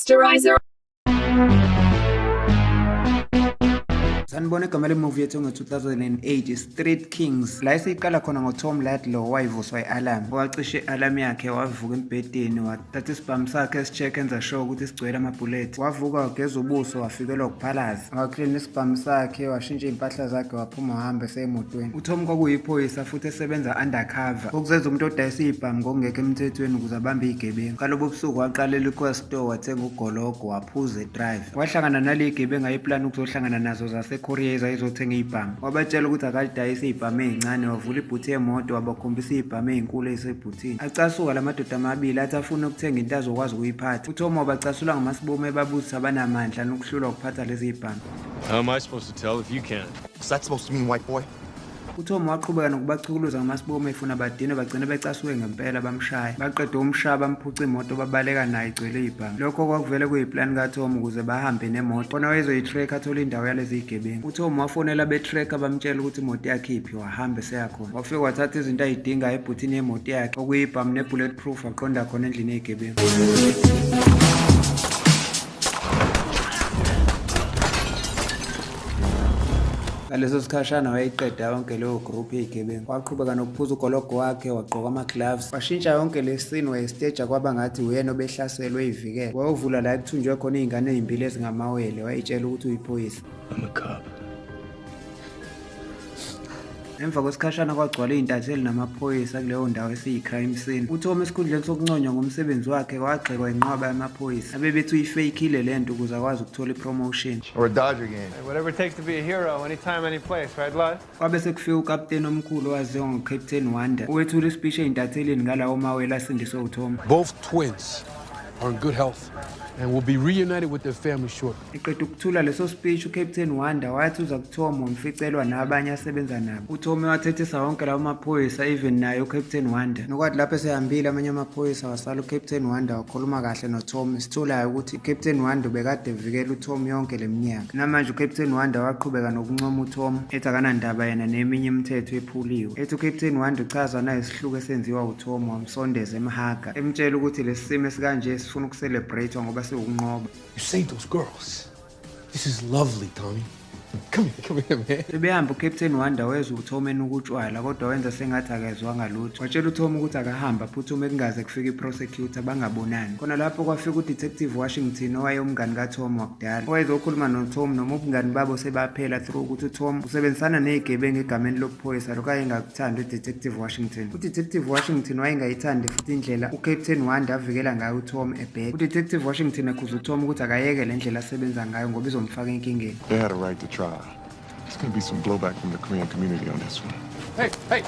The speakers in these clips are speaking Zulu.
Posterizer. Sanibona, igama lemuvi yethu ngo-2008, Street Kings, la esiyiqala khona ngoTom Ladlow wayivuswa i-alarm. Wacishe i-alarm yakhe, wavuka embhedeni, wathatha isibhamu sakhe esi-check, enza sure ukuthi sigcwele amabhulethi. Wavuka, wageza ubuso, wafikelwa ukuphalaza, waklina isibhamu sakhe, washintsha iy'mpahla zakhe, waphuma, wahamba eseyemotweni. UTom kwakuyiphoyisa futhi esebenza undercover ukuzenza umuntu odayisa iy'bhamu ngokungekho emthethweni ukuze abambe iy'gebengu. Ngalobo busuku waqala e-liquor store, wathenga ugologo, waphuza e-drive. Wahlangana nale gebengu ayeplani ukuzohlangana nazo zaseKorea ezayizothenga iy'bhamu. Wabatshela ukuthi akalidayisi iy'bhamu ey'ncane. Wavula ibhuthi yemoto, wabakhombisa iy'bhamu ey'nkulu ey'sebhuthini. Acasuka la madoda amabili, athi afuna ukuthenga into azokwazi ukuyiphatha. UTom wabacasula ngomasibomu, ebabuza abanamandla nokuhlulwa ukuphatha lezi y'bhamu. How am I supposed to tell if you can't? What's that supposed to mean, white boy? UTom waqhubeka nokubachukuluza ngamasibomu efuna badinwe, bagcine becasuke ngempela, bamshaya. Baqeda umshaya, bamphuca imoto, babaleka nayo igcwele iy'bhamu. Lokho kwakuvele kuyiplani kaTom ukuze bahambe nemoto khona wayezoyi-track athole indawo yalezi y'gebengu. UTom wafonela be-tracker, bamtshela ukuthi imoto yakhe iphi. Wahamba eseyakhona, wafike wathatha izinto ay'dingayo ebhuthini yemoto yakhe, okuyibhamu ne-bullet proof, waqonda khona endlini yey'gebengu. Ngaleso sikhashana wayeyiqeda yonke leyo group yey'gebengu. Waqhubeka nokuphuza ugologo wakhe, wagqoka ama-gloves, washintsha yonke le scene, wayisteja kwaba ngathi uyena obehlaselwe eyivikela. Wayovula la ekuthunjwe khona iy'ngane ey'mbili ezingamawele, wayey'tshela ukuthi uyiphoyisa. I'm a cop. Emva kwesikhashana kwagcwala iy'ntatheli namaphoyisa kuleyo ndawo esiyi-crime scene. UTom esikhundleni sokunconywa ngomsebenzi wakhe wagxekwa inqwaba yamaphoyisa abebethi uyifeykhile le nto ukuze akwazi ukuthola i-promotion. Or a Dodger game. Whatever it takes to be a hero, anytime, any place, right, Lud? Kwabe sekufika ukapteni omkhulu owaziwa ngoCaptain Wonder, owethula ispeech ey'ntathelini ngalawo mawele asindiswe uTom. Both twins are in good health and will be reunited with their families shortly. Eqeda ukuthula leso speech, uCaptain Wonder wathi uza kuTom, wamficelwa nabanye asebenza nabo. UTom wathethisa wonke lawo maphoyisa, even naye uCaptain Wonder. Nokwathi lapho esehambile amanye amaphoyisa, wasala uCaptain Wonder, wakhuluma kahle noTom. Sitholayo ukuthi uCaptain Wonder ubekade evikela uTom yonke le minyaka. Namanje uCaptain Wonder waqhubeka nokuncoma uTom, ethi akanandaba yena neminye imithetho ephuliwe. Ethi uCaptain Wonder uchaza nayisihluku esenziwa uTom, wamsondeza, emhaga, emtshela ukuthi lesi simo esikanje sifuna ukucelebrate ngoba siwukunqoba. You saved those girls. This is lovely, Tommy. Come here, come here, man. Sebehamba, uCaptain Wonder wezwa uTom enuka utshwala, kodwa wenza sengathi akezwanga lutho. Watshela uTom ukuthi akahamba, aphuthume kungaze kufike i-prosecutor bangabonani. Khona lapho kwafika uDetective Washington owayewumngani kaTom wakudala, owayezokhuluma noTom noma ubungani babo sebaphela through ukuthi uTom usebenzisana ney'gebengu egameni lobuphoyisa. Lokhu ayengakuthandi uDetective Washington. UDetective Washington wayengayithandi futhi indlela uCaptain Wonder avikela ngayo uTom ebheka. UDetective Washington ekhuza uTom ukuthi akayeke le ndlela asebenza ngayo ngoba izomfaka enkingeni. They had a right to try. There's gonna be some blowback from the Korean community on this one. Hey, hey,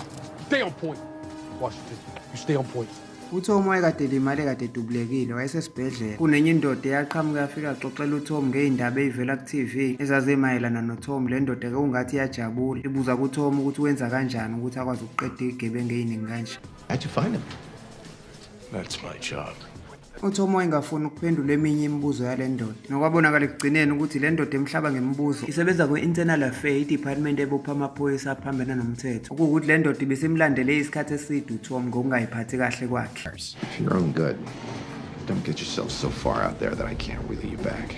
stay on point. Washington, you stay on point. UTom wayekade elimale, kade edubulekile, wayesesibhedlela. Kunenye indoda eyaqhamuka, yafika yaxoxela uTom ngey'ndaba ey'vela ku-TV ezazimayelana noTom. Le ndoda ke ungathi iyajabula, ibuza kuTom ukuthi wenza kanjani ukuthi akwazi ukuqeda iy'gebengu ey'ningi kanje. How'd you find him? That's my job. UTom wayengafuni ukuphendula eminye imibuzo yale ndoda, nokwabonakala ekugcineni ukuthi le ndoda emhlaba ngemibuzo isebenza kwi-Internal Affairs, i-department ebopha amaphoyisa aphambene nomthetho, okuwukuthi le ndoda ibisimlandele isikhathi eside uTom ngokungayiphathi kahle kwakhe. For your own good, don't get yourself so far out there that I can't wheel you back.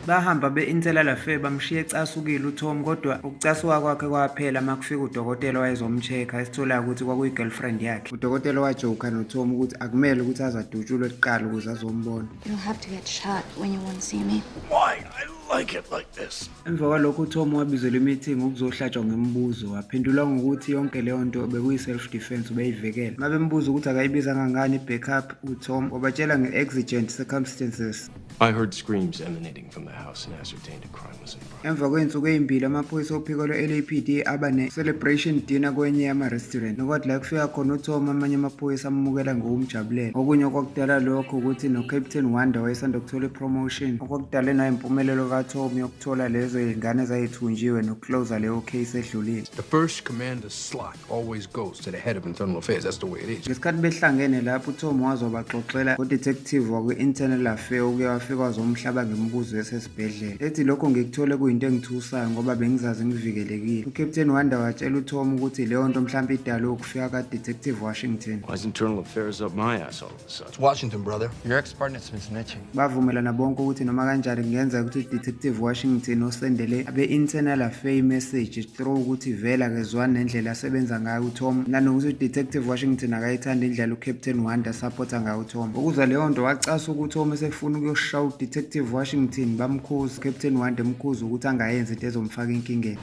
Bahamba be-Internal Affairs, bamshiya ecasukile uTom, kodwa ukucasuka kwakhe kwaphela uma kufika udokotela owayezomcheck-a, esitholayo ukuthi kwakuyi-girlfriend yakhe. Udokotela wajoka noTom ukuthi akumele ukuthi aze adutshulwe kuqala ukuze azombona. You'll have to get shot when you want to see me. Why? I like it like this. Emva kwalokho uTom wabizelwa i-meeting ukuzohlatshwa ngemibuzo. Waphendula ngokuthi yonke leyo nto bekuyi-self defense, ubeyivikela. Uma bembuza ukuthi akayibizanga ngani i-backup, uTom wabatshela nge-exigent circumstances. I heard screams emanating from the house and ascertained a crime was in progress. Emva kwey'nsuku ey'mbili amaphoyisa ophiko lwe-LAPD aba ne-celebration dinner kwenye yama-restaurant, nokwathi la kufika khona uTom, amanye amaphoyisa amukela ngokumjabulela. Okunye okwakudala lokho ukuthi no-Captain Wonder wayesanda kuthola i-promotion, okwakudale nayimpumelelo. kaTom yokuthola lezo y'ngane ezayithunjiwe nokuclose leyo case edlulile. The first commander's slot always goes to the head of internal affairs. That's the way it is. Ngesikhathi behlangene lapho, uTom wazobaxoxela ngo-detective wakwi-internal affair uke wafika wazomhlaba ngemibuzo esesibhedlela, ethi lokho ngikuthole kuyinto engithusayo ngoba bengizazi ngivikelekile. UCaptain Wanda watshela uTom ukuthi leyo nto mhlawumpe idalwe ukufika ka-Detective Washington. Why is internal affairs up my ass all of a sudden? It's Washington, brother. Your ex-partner's been snitching. Bavumelana bonke ukuthi noma kanjani kungenzeka ukuthi uDetective Washington osendele abe-internal affair message through ukuthi vele akezwani nendlela asebenza ngayo uTom, nanokuthi uDetective Washington akayithandi indlela uCaptain Wanda asapotha ngayo uTom. Ukuzwa leyo nto wacasuka uTom esefuna ukuyoshaya uDetective Washington. Bamkhuza uCaptain Wanda, emkhuza ukuthi angayenzi into ezomfaka enkingeni.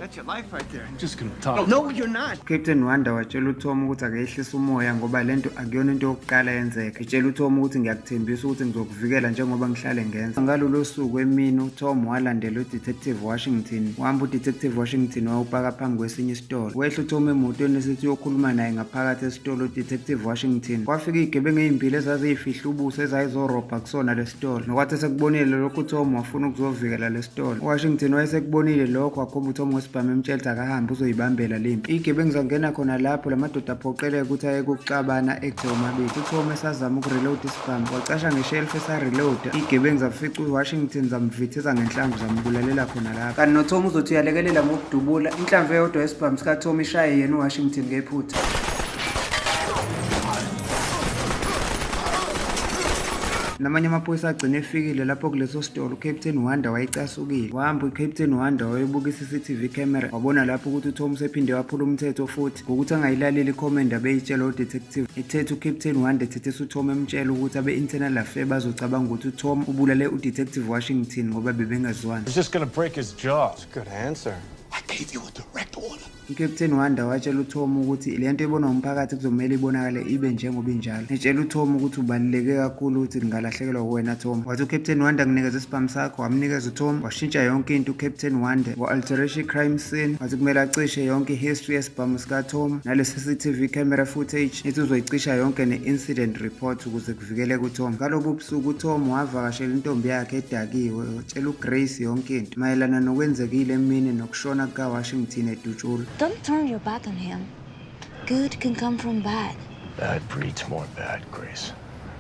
That's your life right there. I'm just gonna talk. No, you're not. Captain Wanda watshela uTom ukuthi akehlise umoya ngoba lento akuyona into yokuqala yenzeka. Etshela uTom ukuthi ngiyakuthembisa ukuthi ngizokuvikela njengoba ngihlale ngenza. Ngalolo suku emini uTom walandela uDetective Washington. Wahamba uDetective Washington wayopaka phambi kwesinye isitolo. Wehla uTom emotweni esithi uyokhuluma naye ngaphakathi esitolo uDetective Washington. Kwafika iy'gebengu ey'mbili ezaziyifihla ubuso ezayizorobha kusona lesitolo. Nokwathi esekubonile lokhu uTom wafuna ukuzovikela lesitolo. UWashington wayesekubonile lokho, wakhomba uTom ngesibhamu emtshela ukuthi akahambe uzoyibambela lempi. Iy'gebengu zangena khona lapho, la madoda aphoqeleka ukuthi aye kuxabana ekhe omabili. UTom esazama ukureload isibhamu wacasha ngeshelf esareloada. Iy'gebengu zafica uWashington zamvithiza ngenhlamvu zambulalela khona lapho. Kanti noTom uzothi uyalekelela ngokudubula, inhlamvu eyodwa yesibhamu sikaTom ishaye yena uWashington ngephutha. Namanye amaphoyisa agcine efikile lapho kuleso sitolo. UCaptain Wanda wayecasukile. Wahamba uCaptain Wanda wayobuka i-CCTV camera, wabona lapho ukuthi uTom usephinde waphula umthetho futhi ngokuthi angayilaleli icommand abeyitshela udetective. Ethethe uCaptain Wanda ethethisa uTom emtshela ukuthi abe-internal affair bazocabanga ukuthi uTom ubulale uDetective Washington ngoba bebengazwani. He's just gonna break his jaw. That's a good answer. I gave you a direct order. UCaptain Wanda watshela uTom ukuthi le nto ebonwa umphakathi kuzomele ibonakale ibe njengoba injalo. Etshela uTom ukuthi ubaluleke kakhulu ukuthi ngingalahlekelwa uwena Tom. Wathi uCaptain Wanda nginikeze isibhamu sakho, wamnikeza uTom, washintsha yonke into uCaptain Wanda. Wa-alteration crime scene, wathi kumele acishe yonke i-history yesibhamu sikaTom nale CCTV camera footage, ethi uzoyicisha yonke ne-incident report ukuze kuvikeleke uTom. Ngalobu busuku uTom wavakashela intombi yakhe edakiwe, watshela uGrace yonke into mayelana nokwenzekile emini nokushona kukaWashington edutshulwa. Don't turn your back on him. Good can come from bad. Bad breeds more bad, Grace.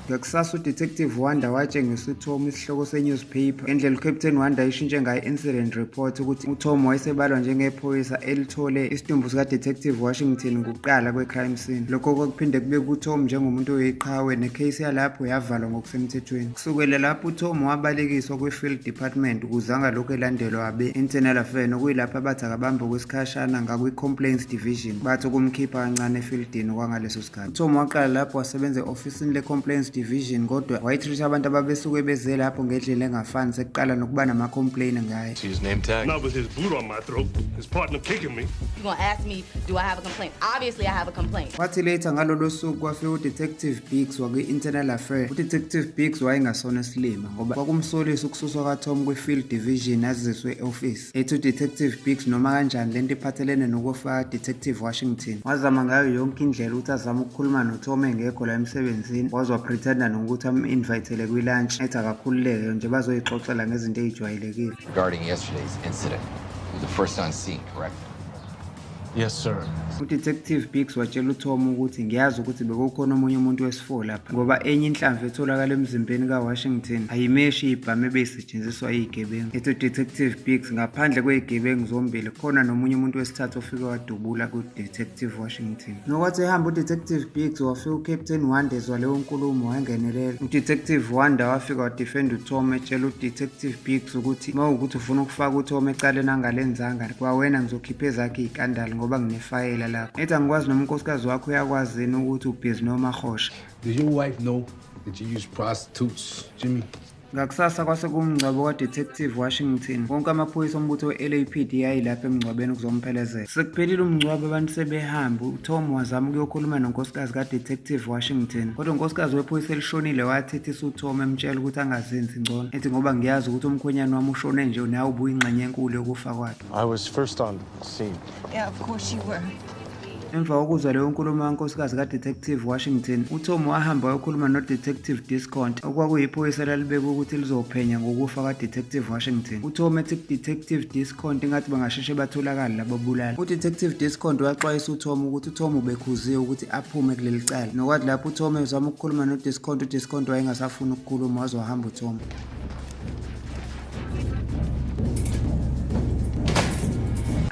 Ngakusasa uDetective Wanda watshengisa uTom isihloko se-newspaper ngendlela uCaptain Wanda ayishintshe ngayo i-incident report ukuthi uTom wayesebalwa njengephoyisa elithole isidumbu sikaDetective Washington kuqala kwe-crime scene. Lokho kwakuphinde kube kuTom njengomuntu oyiqhawe necase yalapho yavalwa ngokusemthethweni. Kusukela lapho uTom wabalekiswa kwi-field department ukuze angalokhu elandelwa abe-internal affair, nokuyilapho abathi akabambe okwesikhashana ngakwi-complaints division, bathi ukumkhipha kancane efieldini kwangaleso sikhathi. UTom waqala lapho wasebenza e-ofisini le-complaints division, kodwa wayetreat abantu ababesuke beze lapho ngendlela engafani, sekuqala nokuba nama-complain ngaye. See his name tag? Not with his boot on my throat, his partner kicking me. You gonna ask me, do I have a complaint? Obviously, I have a complaint. Kwathi later ngalolo suku kwafika uDetective Biggs wakwi-internal affair. UDetective Biggs wayengasona esilima ngoba kwakumsolisa ukususwa kaTom kwi-field division aziswe e-office. Ethi uDetective Biggs noma kanjani lento iphathelene nokufa Detective Washington. Wazama ngayo yonke indlela ukuthi azame ukukhuluma noTom engekho la emsebenzini, waze wapretenda nokuthi am-invitele kwi-lunch, ethi akakhululeke nje bazoyixoxela ngezinto ey'jwayelekile. Regarding yesterday's incident, you were the first on scene, correct? Yes, sir. UDetective Biggs watshela uTom ukuthi ngiyazi ukuthi bekukhona omunye umuntu wesi-4 lapha ngoba enye inhlamvu etholakala emzimbeni kaWashington ayimeshi ibhamu ebeyisetshenziswa iy'gebengu. Ethi uDetective Biggs ngaphandle kwey'gebengu zombili khona nomunye umuntu wesithathu ofike wadubula ku-Detective Washington. Nokwathi ehamba uDetective Biggs wafika uCaptain Wanda ezwa leyo nkulumo wangenelela. UDetective Wanda wafika wadefenda uTom etshela uDetective Biggs ukuthi uma kuwukuthi ufuna ukufaka uTom ecaleni angalenzanga kwawena ngizokhipha ezakhe iy'kandali ngoba nginefayela lakho. Ethi angikwazi noma unkosikazi wakho uyakwazi yini ukuthi ubhizi nomahosha. Does your wife know that you use prostitutes, Jimmy? Ngakusasa kwase kumngcwabo kaDetective Washington. Wonke amaphoyisa ombutho we-LAPD ayilapha emngcwabeni ukuzomphelezela. Sekuphelile umngcwabo abantu sebehamba, uTom wazama ukuyokhuluma nonkosikazi kaDetective Washington. Kodwa unkosikazi wephoyisa elishonile wathethisa uTom emtshela ukuthi angazenzi ngcono. Ethi ngoba ngiyazi ukuthi umkhwenyana wami ushone nje nawe ubuyingxenye enkulu yokufa kwakhe. I was first on scene. Yeah, of course you were. Emva kokuzwa leyo nkulumo kankosikazi kaDetective Washington, uTom wahamba wayokhuluma noDetective Discount, okwakuyiphoyisa elalibekwe ukuthi lizophenya ngokufa kaDetective Washington. UTom ethi kuDetective Discount ingathi bangasheshe batholakale labo bulala. UDetective Discount waxwayisa uTom ukuthi uTom ubekhuziwe ukuthi aphume kuleli cala. Nokwathi lapho uTom ezama ukukhuluma noDiscount, uDiscount wayengasafuni ukukhuluma, waze wahamba uTom.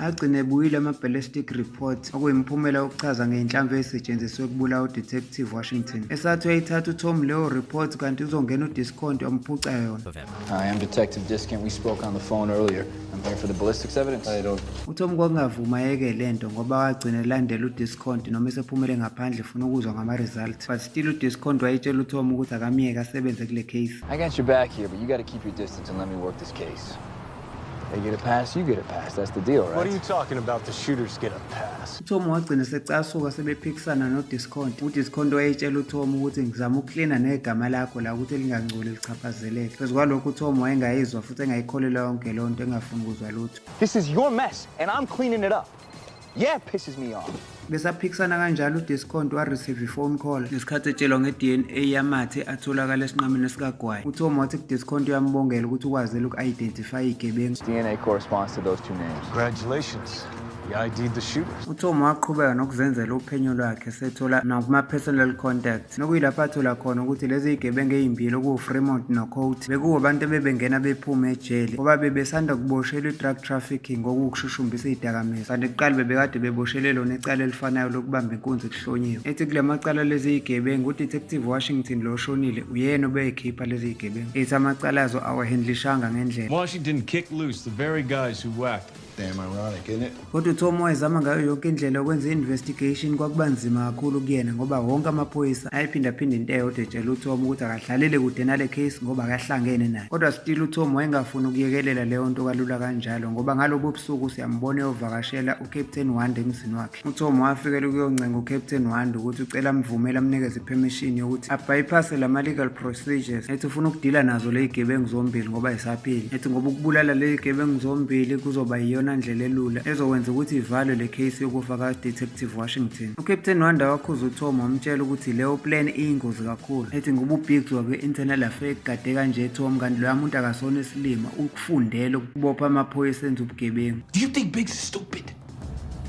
Agcine ebuyile ama-ballistic report, okuyimiphumela yokuchaza ngey'nhlamvu ezisetshenziswe ukubulawa uDetective Washington. Esathi uyayithatha uTom leyo report, kanti uzongena uDiscount wamphuca yona. Hi, I'm Detective Discount. We spoke on the phone earlier. I'm here for the ballistics evidence. I don't. UTom kwakungavumi ayeke lento ngoba wagcina elandela uDiscount noma esephumele ngaphandle efuna ukuzwa ngama-result. But still uDiscount wayetshela uTom ukuthi akamyeke asebenze kule case. I got your back here, but you got to keep your distance and let me work this case. They get a pass, you get a pass. That's the deal, right? What are you talking about? The shooters get a pass. UTom wagcina secasuka sebephikisana noDiscount. UDiscount wayetshela uTom ukuthi ngizama ukuklina negama lakho la ukuthi lingangcoli lichaphazeleke. Phezu kwalokho uTom wayengayizwa futhi engayikholelwa yonke leyo nto, engafuni ukuzwa lutho. This is your mess, and I'm cleaning it up. Yeah, it pisses me off. Besaphikisana kanjalo, uDiscount wareceive i-phone call ngesikhathi etshelwa nge-DNA yamathe atholakala esinqameni sikagwayi. UTom wathi kuDiscount uyambongela ukuthi ukwazile uku-identify iy'gebengu. DNA corresponds to those two names. Congratulations. You ID'd the shooters. UTom waqhubeka nokuzenzela uphenyo lwakhe, sethola nakuma-personal contact, nokuyilapho athola khona ukuthi lezi y'gebengu ey'mbili, okuwu-Fremont noCote, bekuwabantu ebebengena bephume ejele ngoba bebesanda kuboshelwa i-drug trafficking, okuwukushushumbisa iy'dakamizwa, kanti kuqala bebekade beboshelwe lona icala elifanayo lokubamba inkunzi kuhlonyiwe. Ethi kule macala lezi y'gebengu, uDetective Washington lo oshonile uyena obeyikhipha lezi y'gebengu. Ethi amacala azo awahendlishanga ngendlela. Washington kicked loose the very guys who whacked. Damn ironic, isn't it? Kodwa uTom wayezama ngayo yonke indlela yokwenza i-investigation. Kwakuba nzima kakhulu kuyena ngoba wonke amaphoyisa ayephindaphinda into eyodwa, etshela uTom ukuthi akadlalele kude nale case ngoba akahlangene naye. Kodwa still uTom wayengafuni ukuyekelela leyo nto kalula kanjalo, ngoba ngalobo busuku siyambona eyovakashela uCaptain Wanda emzini wakhe. UTom wafikela ukuyoncenga uCaptain Wanda ukuthi ucela amvumele, amnikeze ipermission yokuthi abypasse lama-legal procedures. Ethi ufuna ukudila nazo ley'gebengu zombili ngoba yisaphila. Ethi ngoba ukubulala ley'gebengu zombili kuzoba yiyona ndlela elula ezokwenza ukuthi ivalwe le case yokufa ka-Detective Washington. UCaptain Wanda wakhuza uTom, wamtshela ukuthi leyo plan iyingozi kakhulu. Ethi ngoba uBiggs wakwe-Internal Affairs kade kanje Tom, kanti loya muntu akasona isilima, ukufundela ukubopha amaphoyisa enza ubugebengu. Do you think Biggs is stupid?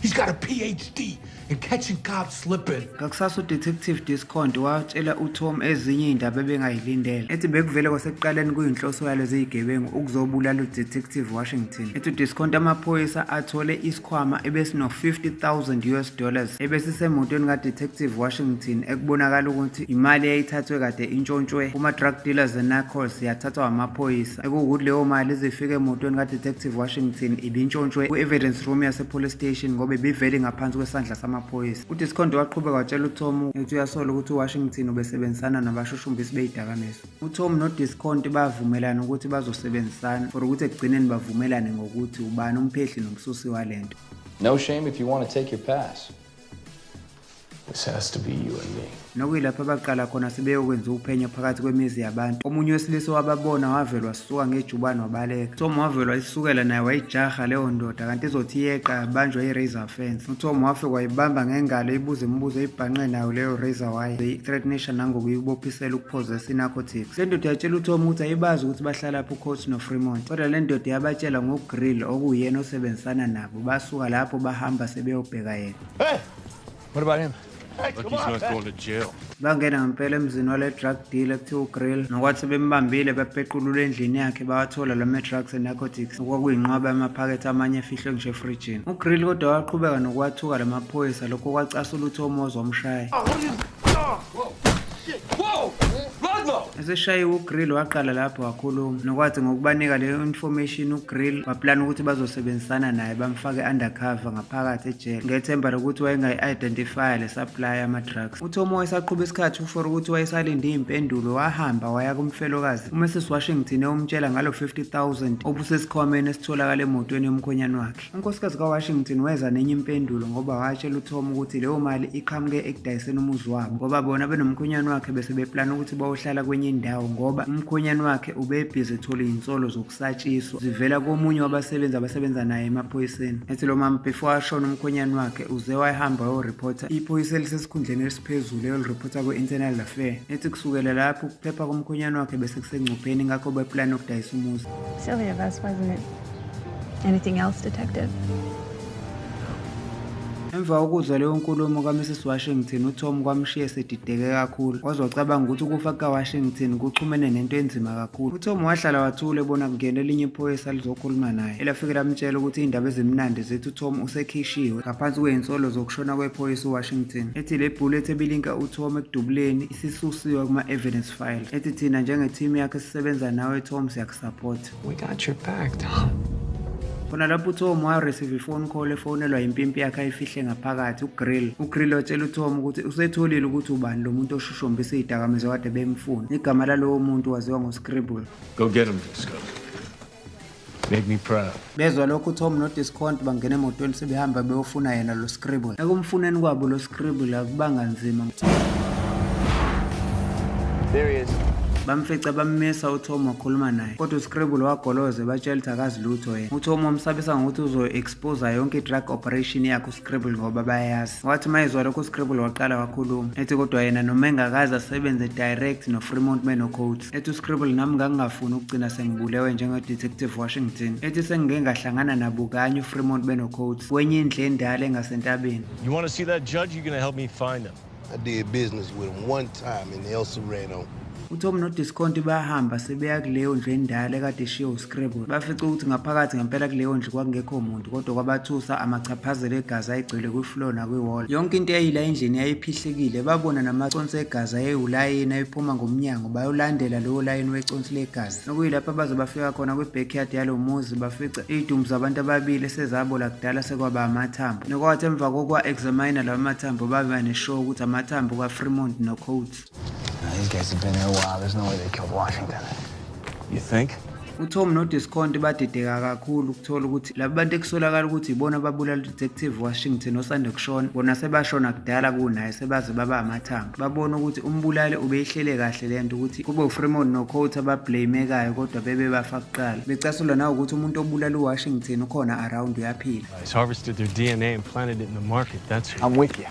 He's got a PhD in catching cops slipping. Ngakusasa uDetective Discount watshela uTom ezinye iy'ndaba ebengayilindele. Ethi bekuvele kwasekuqaleni kuyinhloso yalezi y'gebengu ukuzobulala uDetective Washington. Ethi uDiscount amaphoyisa athole isikhwama ebesino-50,000 US dollars ebesisemotweni kaDetective Washington, ekubonakala ukuthi imali eyayithathwe kade intshontshwe kuma-drug dealers and narcos yathathwa amaphoyisa, ekuwukuthi leyo mali izifike emotweni kaDetective Washington ibintshontshwe kwi-evidence room yase-police station ngoba ibivele ngaphansi kwesandla samaphoyisa. UDiscount waqhubeka watshela uTom ukuthi uyasola ukuthi uWashington ubesebenzisana nabashushumbisi beyidakamizwa. UTom noDiscount bavumelana ukuthi bazosebenzisana for ukuthi ekugcineni bavumelane ngokuthi ubani umphehli nomsusi walento. No shame if you want to take your pass. This has to be you and me. Nokuyilapho abaqala khona sebeyokwenza uphenyo phakathi kwemizi yabantu. Omunye wesilisa wababona, wavelwa suka ngejubane wabaleka. Tom wavelwa isukela naye, wayijaha leyo ndoda, kanti izothi iyeqa yabanjwa i-razor fence. UTom wafika wayibamba ngengalo, ibuza imibuzo, eyibhanqe nayo leyo razor wire, i-threatenisha nangokuyibophisela ukuphozesa i-narcotics. Le ndoda yatshela uTom ukuthi ayibazi ukuthi bahlalaphi uCoach noFremont, kodwa le ndoda yabatshela ngoGrill okuyena osebenzisana nabo. Basuka lapho bahamba sebeyobheka yena. What about him? Lucky he's not going to jail. Bangena ngempela emzini wale drug dealer kuthiwa uGrill, nokwathi bembambile bapequlula endlini yakhe, bawathola lama drugs and narcotics, okwakuyinqwaba yamaphakethe, amanye efihlwe ngisho efrijini. UGrill kodwa waqhubeka nokuwathuka lamaphoyisa, lokho kwacasula uTom wazomshaya. Eseshayiwe uGrill waqala lapho wakhuluma, nokwathi ngokubanika leyo information uGrill waplana ukuthi bazosebenzisana naye, bamfake undercover ngaphakathi ejele ngethemba lokuthi wayengayi-identifya le supply yama-drugs. UTom wayesaqhuba isikhathi for ukuthi wayesalinde iy'mpendulo, wahamba waya kumfelokazi uMrs Washington ewumtshela ngalo 50,000 obusesikhwameni esitholakala emotweni yomkhonyane wakhe. Unkosikazi kaWashington weza nenye impendulo, ngoba watshela uTom ukuthi leyo mali iqhamuke ekudayiseni umuzi wabo, ngoba bona benomkhonyane wakhe bese beplana ukuthi bayohlala kwenye. indawo ngoba umkhwenyane wakhe ubebhizi ethola iy'nsolo zokusatshiswa zivela komunye wabasebenzi abasebenza naye emaphoyiseni. Ethi lo mama before ashona umkhwenyane wakhe uze wayehamba wayorephotha iphoyisa elisesikhundleni esiphezulu eyolirephotha kwi-internal affair. Ethi kusukela lapho ukuphepha komkhwenyane wakhe bese kusengcupheni, ngakho beplana ukudayisa umuzi. Silly of us, wasn't it? Anything else, Detective? Emva kokuzwa leyo nkulumo kaMrs Washington, uTom kwamshiya esedideke kakhulu, waze wacabanga ukuthi ukufa kukaWashington kuxhumene nento enzima kakhulu. UTom wahlala wathula ebona kungena elinye iphoyisa lizokhuluma naye, elafike lamtshela ukuthi iy'ndaba ezimnandi zithi uTom usekhishiwe ngaphansi kwey'nsolo zokushona kwephoyisa uWashington. Ethi le bullet ebilinka uTom ekudubuleni isisusiwe kuma-evidence file. Ethi thina njenge-team yakhe esisebenza nawe Tom siyakusupport. We got your back, Tom. Khona lapho uTom wareceive i-phone call efonelwa yimpimpi yakhe ayifihle ngaphakathi, uGrill. UGrill watshela uTom ukuthi usetholile ukuthi ubani lo muntu oshushumbisa iy'dakamizwa kade bemfuna. Igama lalowo muntu waziwa ngoScribble. Go get him, Disco. Make me proud. Bezwa lokho uTom noDiscount bangena emotweni sebehamba beyofuna yena lo Scribble. Ekumfuneni kwabo lo Scribble akubanga nzima. There he is. Bamfica bammisa, uTom wakhuluma naye, kodwa uScribble wagoloza ebatshela ukuthi akazi lutho yena. UTom wamsabisa ngokuthi uzo-expose yonke i-drug operation yakhe uScribble ngoba bayazi. Wathi uma ezwa lokho uScribble waqala wakhuluma, ethi kodwa yena noma engakaze asebenze direct noFremont benoCoates. Ethi uScribble, nami ngangingafuni ukugcina sengibulewe njenge-Detective Washington. Ethi sengike ngahlangana nabo kanye uFremont benoCoates kwenye indlu endala engasentabeni. You want to see that judge? You're going to help me find him. I did business with him one time in El Sereno. UTom noDiscount bayahamba sebeya kuleyo ndlu endala ekade ishiwe uScribble. Bafica ukuthi ngaphakathi ngempela kuleyo ndlu kwakungekho muntu, kodwa kwabathusa amachaphazelo egazi ayegcwele kwi-floor nakwi-wall. Yonke into eyayila endlini yayiphihlikile. Babona namaconsi egazi ayewulayini ayephuma ngomnyango, bayolandela lowo layini weconsi legazi. Okuyilapho abaze bafika khona kwi-backyard yalo muzi, bafica iy'dumbu zabantu ababili esezabola kudala sekwaba amathambo. Nokwathi emva kokwa-examine lawa mathambo baba ne-sure ukuthi amathambo kaFremont noCoates. Now, these guys have been here a while. There's no way they killed Washington. You think? UTom noDiscount badideka kakhulu ukuthola ukuthi laba bantu ekusolakala ukuthi ibona ababulala uDetective Washington osanda kushona, bona sebashona kudala kunaye, sebaze baba amathambo. Babona ukuthi umbulali ubeyihlele kahle lento ukuthi kube uFremont noCoates abablamekayo, kodwa bebe bafa kuqala. Becasulwa nawukuthi umuntu obulala uWashington ukhona around, uyaphila. He's harvested their DNA and planted it in the market. That's who. I'm with you.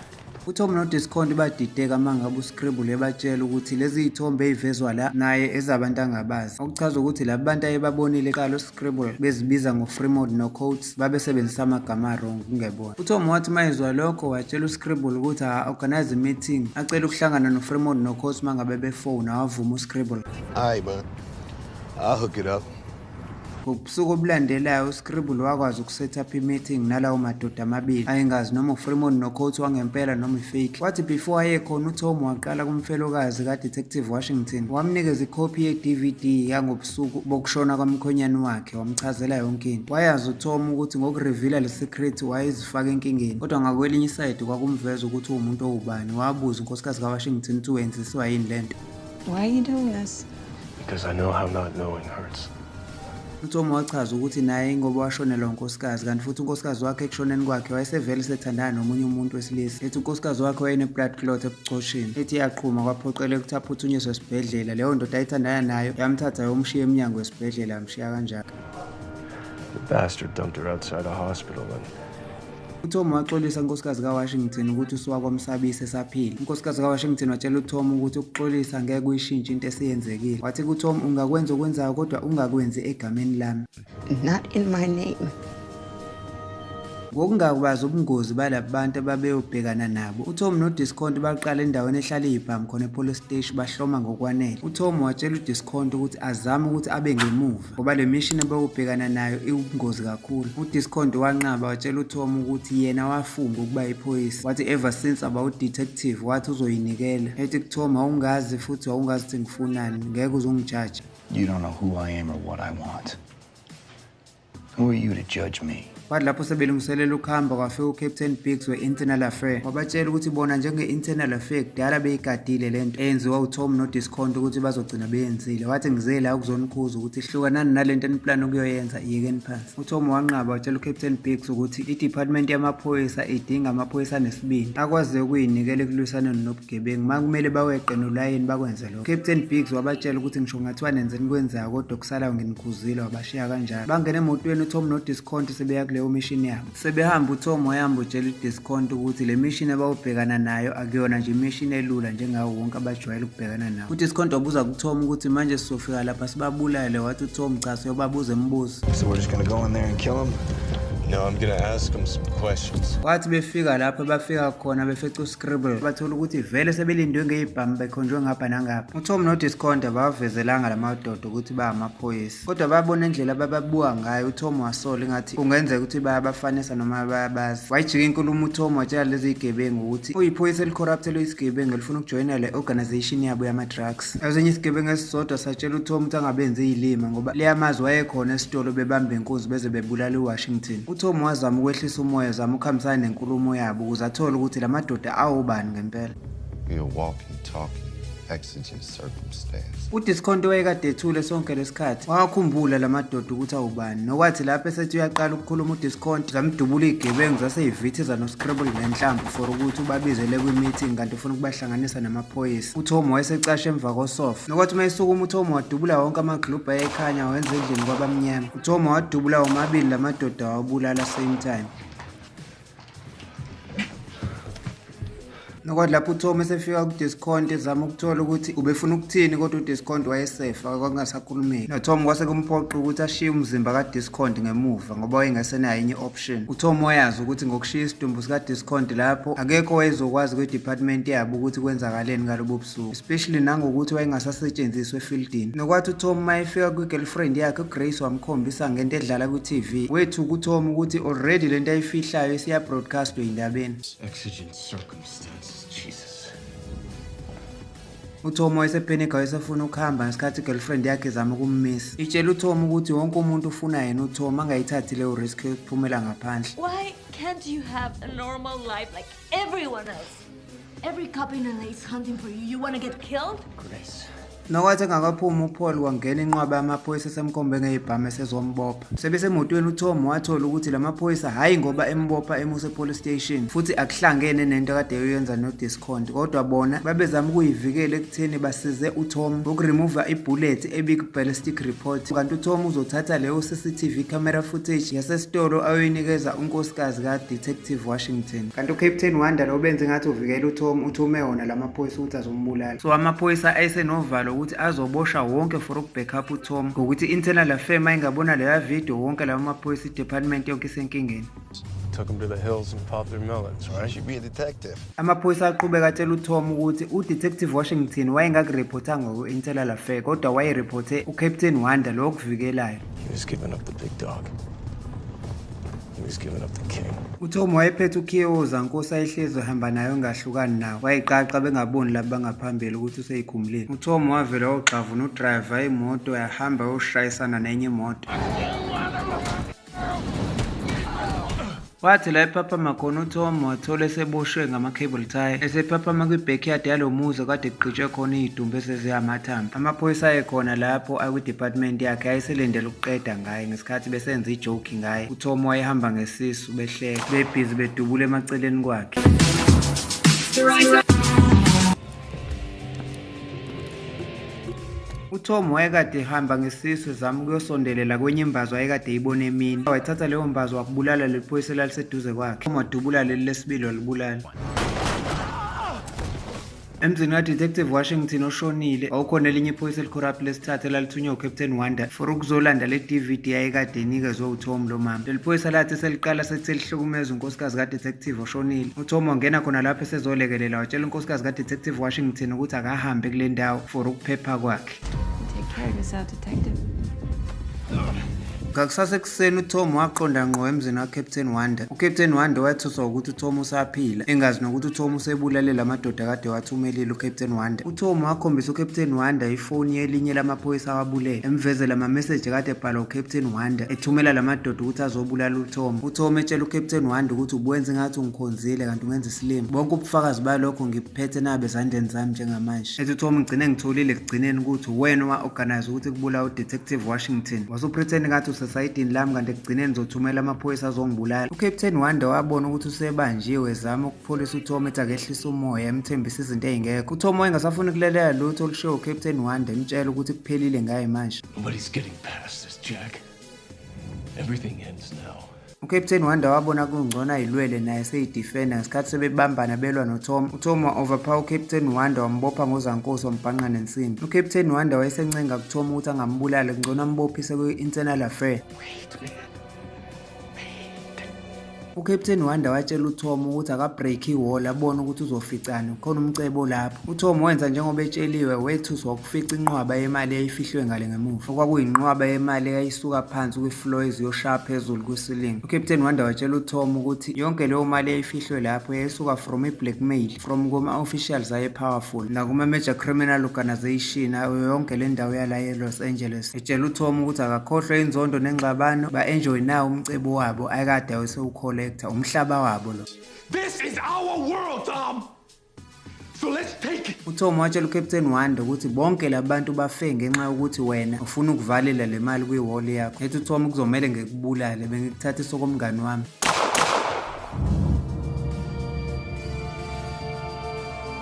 UTom noDiscount badideka uma ngabe uScribble ebatshela ukuthi lezi y'thombe ey'vezwa la naye ezabantu angabazi, okuchaza ukuthi laba bantu ayebabonile eqala uScribble bezibiza ngoFremont noCoates babesebenzisa amagama wrong kungebona. UTom wathi uma ezwa lokho watshela uScribble ukuthi a-organize meeting, acele ukuhlangana noFremont noCoates uma ngabe befona. Wavuma uScribble. All right, man. I'll hook it up. Ngobusuku obulandelayo uScribble wakwazi ukuset up i-meeting nalawo madoda amabili ayengazi noma uFremont noCoates wangempela noma i-fake. Wathi before ayekhona uTom waqala kumfelokazi kaDetective Washington, wamnikeza ikhophi ye-DVD yangobusuku bokushona kwamkhonyane wakhe, wamchazela yonke into. Wayazi uTom ukuthi ngokureveala le secret wayezifaka enkingeni, kodwa ngakwelinye isayidi kwakumveza ukuthi uwumuntu owubani. Wabuza unkosikazi kaWashington ukuthi wenziswa yini lento. Why are you doing this? Because I know how not knowing hurts. UTom wachaza ukuthi naye ngoba washonelwa unkosikazi, kanti futhi unkosikazi wakhe ekushoneni kwakhe wayesevele esethandana nomunye umuntu wesilisa. Ethi unkosikazi wakhe wayene-blood clot ebuchosheni, ethi yaqhuma kwaphoqeleka ukuthi aphuthunyiswe esibhedlela. Leyo ndoda ayithandana nayo yamthatha yomshiya emnyango wesibhedlela, yamshiya kanjalo. The bastard dumped her outside a hospital and UTom waxolisa unkosikazi kaWashington ukuthi usuwakwamsabisa esaphila. Unkosikazi kaWashington watshela uTom ukuthi ukuxolisa ngeke kuyishintshe into esiyenzekile. Wathi kuTom, ungakwenza okwenzayo kodwa ungakwenzi egameni lami. Not in my name. Ngokungakwazi ubungozi balaba bantu ababeyobhekana nabo, uTom noDiscount baqala endaweni ehlala iy'bhamu khona epolice station, bahloma ngokwanele. UTom watshela uDiscount ukuthi azame ukuthi abe ngemuva ngoba le mission abeyobhekana nayo iwubungozi kakhulu. UDiscount wanqaba, watshela uTom ukuthi yena wafunga ukuba iphoyisa, wathi ever since aba udetective wathi uzoyinikela. Ethi kuTom, awungazi futhi wawungazi ukuthi ngifunani, ngeke uzongijaja. You don't know who I am or what I want. Who are you to judge me? Kwathi lapho sebelungiselela ukuhamba, kwafika uCaptain Biggs we-Internal Affair, wabatshela ukuthi bona njenge-Internal Affair kudala beyigadile lento eyenziwa uTom noDiscount ukuthi bazogcina beyenzile. Wathi, "Ngize la ukuzonikhuza ukuthi hlukanani nalento eniplana ukuyoyenza, iyekeni phansi." UTom wanqaba, watshela uCaptain Biggs ukuthi i-department yamaphoyisa idinga amaphoyisa anesibindi, akwaziyo ukuyinikela ekulwisaneni nobugebengu. Ma kumele baweqe nolayini, bakwenze lokho. Captain Biggs wabatshela ukuthi ngisho kungathiwa nenzeni kwenzayo, kodwa okusalayo nginikhuzile. Wabashiya kanjalo, bangena emotweni uTom noDiscount, sebeya kuleyo mission yabo. Sebehamba, uTom wayehamba utshela uDiscount ukuthi le mission abawubhekana nayo akuyona nje imission elula njengawo wonke abajwayele ukubhekana nawo. UDiscount wabuza kuTom ukuthi manje sizofika lapha sibabulale? Wathi uTom, "Cha, siyobabuza imibuzo." So we're just gonna go in there and kill him? No, I'm gonna ask him some questions. Kwathi befika lapho bafika khona, befica uScribble, bathola ukuthi vele sebelindwe ngey'bhamu, bekhonjwe ngapha nangapha. UTom noDiscount abawavezelanga la madoda ukuthi bayamaphoyisa, kodwa babona indlela abababuka ngayo. UTom wasola ingathi kungenzeka ukuthi bayabafanisa noma bayabazi. Wayijika inkulumo uTom, watshela lezi zigebengu ukuthi uyiphoyisa elicorrupt, eliyisigebengu elifuna ukujoyina le organization yabo yama-drugs. Ezinye isigebengu esisodwa satshela uTom ukuthi angabenzi iy'lima ngoba liyamazi, wayekhona esitolo bebamba inkunzi beze bebulala uWashington. UTom wazama ukwehlisa umoya, zama ukuhambisana nenkulumo yabo ukuze athole ukuthi la madoda awubani ngempela. Be a walking, talking, exigent circumstance. UDiscount wayekade ethule sonke lesikhathi, wakhumbula la madoda ukuthi awubani. Nokwathi lapho esethi uyaqala ukukhuluma uDiscount, zamdubula iy'gebengu, zaseyivithiza noScribble ngenhlamvu for ukuthi ubabizele kwi-meeting kanti ufuna ukubahlanganisa namaphoyisa. UTom wayesecashe emva kosofa. Nokwathi uma esukuma uTom, wadubula wonke amaglubhu ayekhanya, wenza endlini kwabamnyama. UTom wadubula womabili la madoda, wawabulala same time. Nokwathi lapho uTom esefika kuDiscount, ezama ukuthola ukuthi ubefuna ukuthini, kodwa uDiscount wayesefa, kwakungasakhulumeki. NoTom kwase kumphoqa ukuthi ashiye umzimba kaDiscount ngemuva ngoba wayengasenayo enye option. UTom wayazi ukuthi ngokushiya isidumbu sikaDiscount lapho, akekho wayezokwazi kwi-department yabo ukuthi kwenzakaleni ngalobo busuku, especially nangokuthi wayengasasetshenziswa efieldini. Nokwathi uTom uma efika kwi-girlfriend yakhe uGrace, wamkhombisa ngento edlala kwi-TV. Wethuka uTom ukuthi already lento ayifihlayo isiya-broadcastwa ey'ndabeni. Exigent circumstances, Jesus. UTom wayesepanika, wayesefuna ukuhamba ngesikhathi i-girlfriend yakhe izama ukummisa, itshela uTom ukuthi wonke umuntu ufuna yena uTom, angayithathi leyo risk yokuphumela ngaphandle. Why can't you have a normal life like everyone else? Every cop in LA is hunting for you. You wanna get killed? Grace. Nokwathi engakaphumi uPaul, kwangena inqwaba yamaphoyisa esemkhombe ngey'bhamu, esezombopha. Sebesemotweni, uTom wathola ukuthi la maphoyisa, hhayi ngoba embopha emuse police station, futhi akuhlangene nento akade eyoyenza noDiscount, kodwa bona babezama ukuyivikela ekutheni basize uTom ngokuremuva ibullet ebiku-ballistic report, kanti uTom uzothatha leyo CCTV camera footage yasesitolo ayoyinikeza unkosikazi ka-Detective Washington. Kanti uCaptain Wanda lo benze ngathi uvikela uTom, uthume wona la maphoyisa ukuthi azombulala. So amaphoyisa ayesenovalo ukuthi azoboshwa wonke for ukubackup uTom, ngokuthi i-Internal Affair uma ingabona leya video, wonke lawo maphoyisa, i-department yonke isenkingeni. Took them to the hills and popped their melons, right? Should be a detective. Amaphoyisa aqhubeka atshela uTom ukuthi uDetective Washington wayengakureportanga ku-Internal Affair, kodwa wayereporte uCaptain Wanda lo okuvikelayo. He was giving up the big dog. He was giving up the king. UTom wayephethe ukhiye wozankosi ayehlezi ehamba nayo, engahlukani nawo. Wayiqaqa bengaboni laba bangaphambili ukuthi useyikhumulile. UTom wavela wawugxavuna udrayiva imoto, yahamba yoshayisana nenye imoto. Wathi la ephaphama khona uTom, wathola eseboshwe ngama-cable tie, esephaphama kwi-backyard yalo muzi kade kugqitshwe khona iy'dumbu eseziyamathambo. Amaphoyisa ayekhona lapho akwi-department yakhe ayeselindele ukuqeda ngaye ngesikhathi besenza ijoke ngaye. UTom wayehamba ngesisu, behleka, bebhizi bedubula emaceleni kwakhe. UTom wayekade ehamba ngesisu, ezama ukuyosondelela kwenye imbazo ayekade eyibona emini. Wayithatha leyo mbazo, wakubulala leli phoyisa elaliseduze kwakhe. Tom wadubula leli lesibili, walibulala. Emzini kaDetective Washington oshonile, wawukhona elinye iphoyisa elicorrupt lesithathu elalithunywe uCaptain Wanda for ukuzolanda le DVD ayekade inikezwe uTom lo mama. Leli phoyisa lathi seliqala sethi selihlukumeza unkosikazi kaDetective oshonile. UTom wangena khona lapho esezolekelela, watshela unkosikazi kaDetective Washington ukuthi akahambe kule ndawo for ukuphepha kwakhe. Take care of yourself, detective. Ngakusasa ekuseni uTom waqonda ngqo emzini kaCaptain Wonder. UCaptain Wonder wathuswa ukuthi uTom usaphila, engazi nokuthi uTom usebulale lamadoda kade wathumelile uCaptain Wonder. UTom wakhombisa uCaptain Wonder ifoni yelinye lamaphoyisa awabulele, emvezela ama-message kade ebhalwa uCaptain Wonder, ethumela lamadoda ukuthi azobulala uTom. UTom etshela uCaptain Wonder ukuthi ubuwenza engathi ungikhonzile kanti ungenza isilima. Bonke ubufakazi balokho ngibuphethe nabe ezandleni zami njengamanje. Ethi uTom ngigcine ngitholile ekugcineni ukuthi uwena owa-organize ukuthi kubulawa uDetective Washington. Wasupretend ngathi usesayidini lami kanti ekugcineni uzothumela amaphoyisa azongibulala. UCaptain Wonder wabona ukuthi usebanjiwe, ezama ukupholisa uTom ethi akehlise umoya, emthembisa izinto ey'ngekho. UTom wayengasafuni ukulalela lutho olushiwo uCaptain Wonder, emtshela ukuthi kuphelile ngaye manje. Nobody's getting past this, Jack. Everything ends now. UCaptain Wonder wabona kungcono ayilwele naye seyidefenda ngesikhathi sebebambana belwa noTom. UTom wa-overpower uCaptain Wonder, wambopha ngozankosi, wambhanqa nensimbi. UCaptain Wonder wayesencenga kuTom ukuthi angambulali, kungcono ambophise kwi-internal affair. Wait, man. UCaptain Wonder watshela uTom ukuthi akabreak iwall abone ukuthi uzoficana khona umcebo lapho. UTom wenza njengoba etsheliwe, wethuswa ukufica inqwaba yemali eyayifihlwe ngale ngemuva. Okwakuyinqwaba yemali eyayisuka phansi kwi-floor iziyoshaya phezulu kwi-ceiling. UCaptain Wonder watshela uTom ukuthi yonke leyo mali eyayifihlwe lapho yayisuka from i-blackmail from kuma-officials aye-powerful nakuma-major criminal organization ayo yonke le ndawo yala e-Los Angeles. Etshela uTom ukuthi akakhohlwe inzondo nengxabano, ba-enjoy nawo umcebo wabo ayekade awesewucollector, umhlaba wabo lo. This is our world, Tom. So let's take it. UTom watshela uCaptain Wonder ukuthi bonke labantu bafe ngenxa yokuthi wena ufuna ukuvalela le mali kwi-wall yakho. Ethi uTom kuzomele ngikubulale, bengikuthathisa okomngani wami.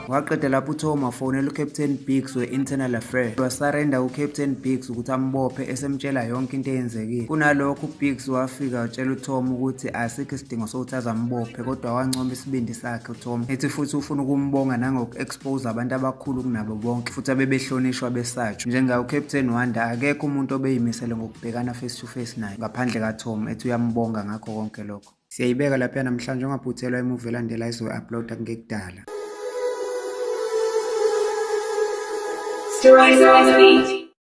Waqeda lapho uTom wafonela uCaptain Biggs we-Internal Affairs. Wasurrender uCaptain Biggs ukuthi ambophe esemtshela yonke into eyenzekile. Kunalokho uBiggs wafika watshela uTom ukuthi asikho isidingo sokuthi azambophe, kodwa wancoma isibindi sakhe uTom. Ethi futhi ufuna ukumbonga nangoku-expose abantu abakhulu kunabo bonke futhi abebehlonishwa besatshwa. Njengaye uCaptain Wonder akekho umuntu obeyimisele ngokubhekana face to face naye ngaphandle kaTom, ethi uyambonga ngakho konke lokho. Siyayibeka lapha namhlanje, ungaphuthelwa imovie elandela izoyi-uploada kungekudala. Stories.